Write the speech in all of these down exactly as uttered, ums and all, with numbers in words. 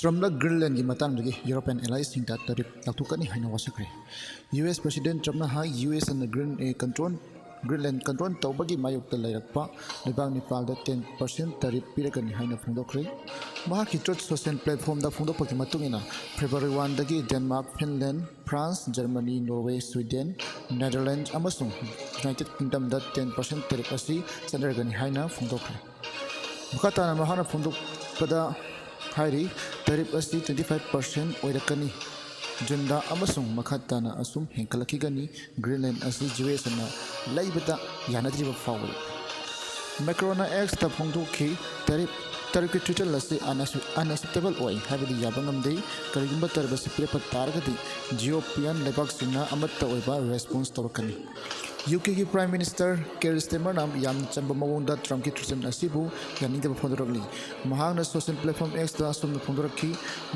ꯇ꯭ꯔꯝꯞꯅ ꯒ꯭ꯔꯤꯟꯂꯦꯟꯒꯤ ꯃꯇꯥꯡꯗꯒꯤ European ꯑꯦꯂꯥꯏꯁꯤꯡꯗ ꯇꯦꯔꯤꯐ ꯂꯥꯎꯊꯣꯛꯀꯅꯤ ꯍꯥꯏꯅ ꯋꯥꯁꯛꯈ꯭ꯔꯦ꯫ U S president ꯇ꯭ꯔꯝꯞꯅ ꯍꯥꯏ, U S ꯑꯦꯅ green, ꯑꯦ, control, Greenland control ꯇꯧꯕꯒꯤ ꯃꯥꯌꯣꯛꯇ ꯂꯩꯔꯛꯄ ꯂꯩꯕꯥꯛ ꯅꯤꯄꯥꯜꯗ ten percent ꯇꯦꯔꯤꯐ ꯄꯤꯔꯒꯅꯤ ꯍꯥꯏꯅ ꯐꯣꯡꯗꯣꯛꯈ꯭ꯔꯦ꯫ ꯃꯍꯥꯛꯀꯤ ꯇ꯭ꯔꯨꯠ ꯁꯣꯁꯤꯌꯦꯜ ꯄ꯭ꯂꯦꯠꯐꯣꯝꯗ ꯐꯣꯡꯗꯣꯛꯄꯒꯤ ꯃꯇꯨꯡ ꯏꯟꯅ, ꯐꯦꯕ꯭ꯔꯨꯋꯥꯔꯤ ꯋꯥꯟꯗꯒꯤ Denmark, Finland, France, Germany, Norway, Sweden, Netherland ꯑꯃꯁꯨꯡ ꯌꯨꯅꯥꯏꯇꯦꯗ ꯀꯤꯡꯗꯝꯗ ten percent ꯇꯦꯔꯤꯐ ꯑꯁꯤ ꯆꯠꯅꯔꯒꯅꯤ ꯍꯥꯏꯅ ꯐꯣꯡꯗꯣꯛꯈ꯭ꯔꯦ꯫ ꯃꯈꯥ ꯇꯥꯅ ꯃꯍꯥꯛꯅ ꯐꯣꯡꯗꯣꯛꯄꯗ ꯍꯥꯏꯔꯤ, ꯇꯦꯔꯤꯐ ꯑꯁꯤ twenty five percent ꯑꯣꯏꯔꯛꯀꯅꯤ ꯖꯨꯟꯗ, ꯑꯃꯁꯨꯡ ꯃꯈꯥ ꯇꯥꯅ ꯑꯁꯨꯝ ꯍꯦꯟꯒꯠꯂꯛꯈꯤꯒꯅꯤ꯫ ꯒ꯭ꯔꯤꯟꯂꯦꯟ ꯑꯁꯤ ꯌꯨ ꯑꯦꯁ ꯑꯦꯅ ꯂꯩꯕꯗ ꯌꯥꯅꯗ꯭ꯔꯤꯕ ꯐꯥꯎꯕꯗ꯫ ꯃꯦꯀ꯭ꯔꯣꯟꯅ ꯑꯦꯛꯁꯇ ꯐꯣꯡꯗꯣꯛꯈꯤ, ꯇꯦꯔꯤꯐ, ꯇꯦꯔꯤꯐꯀꯤ ꯇ꯭ꯔꯤꯇꯜ ꯑꯁꯤ unacceptable ꯑꯣꯏ, ꯍꯥꯏꯕꯗꯤ ꯌꯥꯕ ꯉꯝꯗꯦ꯫ ꯀꯔꯤꯒꯨꯝꯕ ꯇꯦꯔꯤꯐ ꯑꯁꯤ ꯄꯤꯔꯛꯄ ꯇꯥꯔꯒꯗꯤ, ꯌꯨꯔꯣꯄꯤꯌꯟ ꯂꯩꯕꯥꯛꯁꯤꯡꯅ ꯑꯃꯠꯇ ꯑꯣꯏꯕ ꯔꯦꯁꯄꯣꯟꯁ ꯇꯧꯔꯛꯀꯅꯤ꯫ ꯌꯨ ꯀꯦꯒꯤ ꯄ꯭ꯔꯥꯏꯝ ꯃꯤꯅꯤꯁꯇꯔ ꯀꯤꯌꯔ ꯁ꯭ꯇꯥꯔꯃꯔꯅ ꯌꯥꯝꯅ ꯆꯝꯕ ꯃꯑꯣꯡꯗ ꯇ꯭ꯔꯝꯞꯀꯤ ꯇ꯭ꯔꯤꯠꯃꯦꯟ ꯑꯁꯤꯕꯨ ꯌꯥꯅꯤꯡꯗꯕ ꯐꯣꯡꯗꯣꯔꯛꯂꯤ꯫ ꯃꯍꯥꯛꯅ ꯁꯣꯁꯤꯌꯦꯜ ꯄ꯭ꯂꯦꯠꯐꯣꯝ ꯑꯦꯛꯁꯇ ꯑꯁꯨꯝꯅ ꯐꯣꯡꯗꯣꯔꯛꯈꯤ,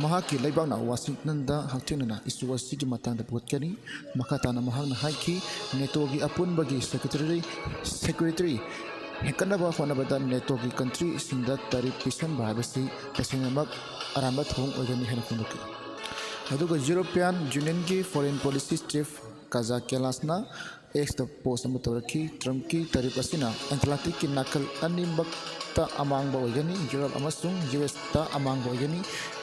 ꯃꯍꯥꯛꯀꯤ ꯂꯩꯕꯥꯛꯅ ꯋꯥꯁꯤꯡꯇꯟꯗ ꯍꯛꯊꯦꯡꯅꯅ ꯏꯁꯨ ꯑꯁꯤꯒꯤ ꯃꯇꯥꯡꯗ ꯄꯨꯈꯠꯀꯅꯤ꯫ ꯃꯈꯥ ꯇꯥꯅ ꯃꯍꯥꯛꯅ ꯍꯥꯏꯈꯤ, ꯅꯦꯇꯣꯒꯤ ꯑꯄꯨꯟꯕꯒꯤ ꯁꯦꯀ꯭ꯔꯦꯇꯔꯤ, ꯁꯦꯀ꯭ꯌꯨꯔꯤꯇꯤ ꯍꯦꯟꯒꯠꯅꯕ ꯍꯣꯠꯅꯕꯗ ꯅꯦꯇꯣꯒꯤ ꯀꯟꯇ꯭ꯔꯤꯁꯤꯡꯗ ꯇꯦꯔꯤꯐ ꯄꯤꯁꯟꯕ ꯍꯥꯏꯕꯁꯤ ꯇꯁꯦꯡꯅꯃꯛ ꯑꯔꯥꯟꯕ ꯊꯧꯑꯣꯡ ꯑꯣꯏꯒꯅꯤ ꯍꯥꯏꯅ ꯐꯣꯡꯗꯣꯛꯈꯤ꯫ ꯑꯗꯨꯒ ꯌꯨꯔꯣꯄꯤꯌꯟ ꯌꯨꯅꯤꯌꯟꯒꯤ ꯐꯣꯔꯦꯟ ꯄꯣꯂꯤꯁꯤ ꯆꯤꯐ ꯀꯥꯖꯥ ꯀꯦꯂꯥꯁꯅ ꯑꯦꯛꯁꯇ ꯄꯣꯁ ꯑꯃ ꯇꯧꯔꯛꯈꯤ, ꯇ꯭ꯔꯝꯞꯀꯤ ꯇꯦꯔꯤꯐ ꯑꯁꯤꯅ ꯑꯦꯠꯂꯥꯟꯇꯤꯛꯀꯤ ꯅꯥꯀꯜ ꯑꯅꯤꯃꯛꯇ ꯑꯃꯥꯡꯕ ꯑꯣꯏꯒꯅꯤ, ꯌꯨꯔꯣꯞ ꯑꯃꯁꯨꯡ ꯌꯨ ꯑꯦꯁꯇ ꯑꯃꯥꯡꯕ ꯑꯣꯏꯒꯅꯤ꯫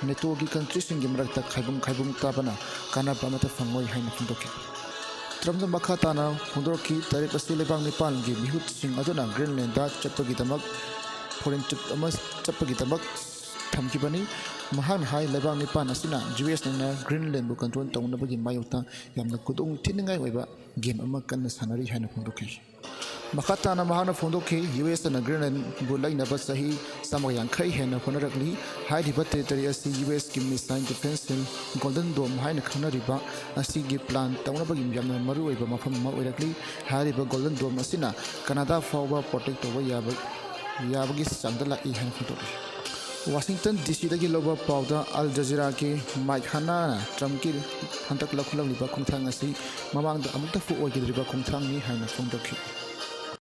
ꯅꯦꯇꯣꯒꯤ ꯀꯟꯇ꯭ꯔꯤꯁꯤꯡꯒꯤ ꯃꯔꯛꯇ ꯈꯥꯏꯕꯨꯡ ꯈꯥꯏꯕꯨꯡ ꯇꯥꯕꯅ ꯀꯥꯟꯅꯕ ꯑꯃꯠꯇ ꯐꯪꯂꯣꯏ ꯍꯥꯏꯅ ꯐꯣꯡꯗꯣꯛꯈꯤ꯫ ꯇ꯭ꯔꯝꯞꯅ ꯃꯈꯥ ꯇꯥꯅ ꯐꯣꯡꯗꯣꯔꯛꯈꯤ, ꯇꯦꯔꯤꯐ ꯑꯁꯤ ꯂꯩꯕꯥꯛ ꯅꯤꯄꯥꯟꯒꯤ ꯃꯤꯍꯨꯠꯁꯤꯡ ꯑꯗꯨꯅ ꯒ꯭ꯔꯤꯟꯂꯦꯟꯗ ꯆꯠꯄꯒꯤꯗꯃꯛ ꯐꯣꯔꯦꯟ ꯇ꯭ꯔꯤꯞ ꯑꯃ ꯆꯠꯄꯒꯤꯗꯃꯛ ꯊꯝꯈꯤꯕꯅꯤ꯫ ꯃꯍꯥꯛꯅ ꯍꯥꯏ, ꯂꯩꯕꯥꯛ ꯅꯤꯄꯥꯟ ꯑꯁꯤꯅ ꯌꯨ ꯑꯦꯁꯅ ꯒ꯭ꯔꯤꯟꯂꯦꯟꯕꯨ ꯀꯟꯇ꯭ꯔꯣꯜ ꯇꯧꯅꯕꯒꯤ ꯃꯥꯌꯣꯛꯇ ꯌꯥꯝꯅ ꯈꯨꯗꯣꯡ ꯊꯤꯅꯤꯡꯉꯥꯏ ꯑꯣꯏꯕ ꯒꯦꯝ ꯑꯃ ꯀꯟꯅ ꯁꯥꯟꯅꯔꯤ ꯍꯥꯏꯅ ꯐꯣꯡꯗꯣꯛꯈꯤ꯫ ꯃꯈꯥ ꯇꯥꯅ ꯃꯍꯥꯛꯅ ꯐꯣꯡꯗꯣꯛꯈꯤ, ꯌꯨ ꯑꯦꯁꯅ ꯒ꯭ꯔꯤꯟꯂꯦꯟꯕꯨ ꯂꯩꯅꯕ ꯆꯍꯤ ꯆꯥꯝꯃꯒ ꯌꯥꯡꯈꯩ ꯍꯦꯟꯅ ꯍꯣꯠꯅꯔꯛꯂꯤ꯫ ꯍꯥꯏꯔꯤꯕ ꯇꯦꯔꯤꯇꯣꯔꯤ ꯑꯁꯤ ꯌꯨ ꯑꯦꯁꯀꯤ ꯃꯤꯁꯥꯏꯜ ꯗꯤꯐꯦꯟꯁ ꯁꯦꯜ, ꯒꯣꯜꯗꯟ ꯗꯣꯝ ꯍꯥꯏꯅ ꯈꯪꯅꯔꯤꯕ, ꯑꯁꯤꯒꯤ ꯄ꯭ꯂꯥꯟ ꯇꯧꯅꯕꯒꯤ ꯌꯥꯝꯅ ꯃꯔꯨꯑꯣꯏꯕ ꯃꯐꯝ ꯑꯃ ꯑꯣꯏꯔꯛꯂꯤ꯫ ꯍꯥꯏꯔꯤꯕ ꯒꯣꯜꯗꯟ ꯗꯣꯝ ꯑꯁꯤꯅ ꯀꯅꯥꯗꯥ ꯐꯥꯎꯕ ꯄ꯭ꯔꯣꯇꯦꯛ ꯇꯧꯕ ꯌꯥꯕ, ꯌꯥꯕꯒꯤ ꯆꯥꯡꯗ ꯂꯥꯛꯏ ꯍꯥꯏꯅ ꯐꯣꯡꯗꯣꯛꯂꯤ꯫ ꯋꯥꯁꯤꯡꯇꯟ ꯗꯤ ꯁꯤꯗꯒꯤ ꯂꯧꯕ ꯄꯥꯎꯗ, ꯑꯜ ꯖꯖꯤꯔꯥꯒꯤ ꯃꯥꯏꯛ ꯍꯥꯅꯥꯅ ꯇ꯭ꯔꯝꯞꯀꯤ ꯍꯟꯗꯛ ꯂꯧꯈꯠꯂꯛꯂꯤꯕ ꯈꯣꯡꯊꯥꯡ ꯑꯁꯤ ꯃꯃꯥꯡꯗ ꯑꯃꯨꯛꯇ ꯑꯣꯏꯈꯤꯗ꯭ꯔꯤꯕ ꯈꯣꯡꯊꯥꯡꯅꯤ ꯍꯥꯏꯅ ꯐꯣꯡꯗꯣꯛꯈꯤ꯫